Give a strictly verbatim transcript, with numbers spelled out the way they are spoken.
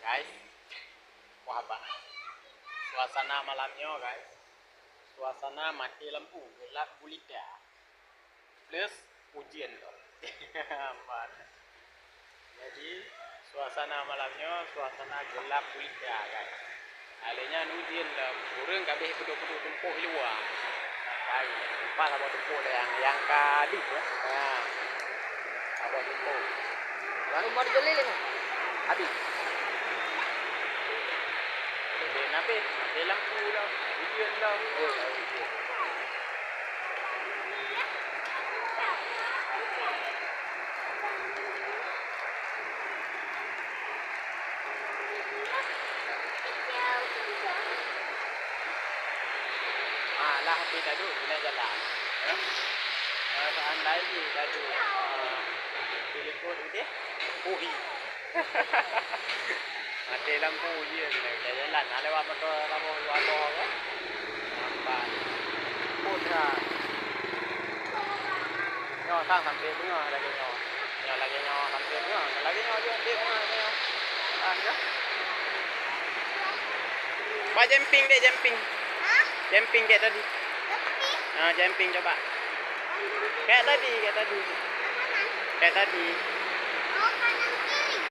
Guys, wah bah. Suasana malam nyoe, guys. Suasana maté lampu, gelap gulita. Plus ujeuen tu. Aman. Jadi, suasana malam nyoe, suasana gelap gulita, guys. Alèh nyan ujeuen lom, ureueng ka abéh peuduek-peuduek tumpôk di luwa. Hai, leupah saboh tumpôk lé nyang, nyang ka habéh, ya. Ha. Saboh tumpôk. Baru mau dibeli lima. Habéh. Jadi, habéh, habéh lampu lom, ujeuen lom. Oh, ujeuen. Ah, lah, tapi tadu kena jalan. Ya. Kalau seandainya tadu, ah, telepon udah, puhi. Maté lampu je, kita jalan. Ada lewat motor, kamu dua motor, kan? Nampak. Putra. Nyoe sang sampai beungoh lagèe nyoe. Nyoe lagèe nyoe sampai beungoh. Lagèe nyoe je sampai beungoh lagèe nyoe. Ah, ya. Ba jumping dek, jumping. Hah? Jumping kayak tadi. Jumping? Ah, jumping coba. Kayak tadi, kayak tadi. Kayak tadi. Oh,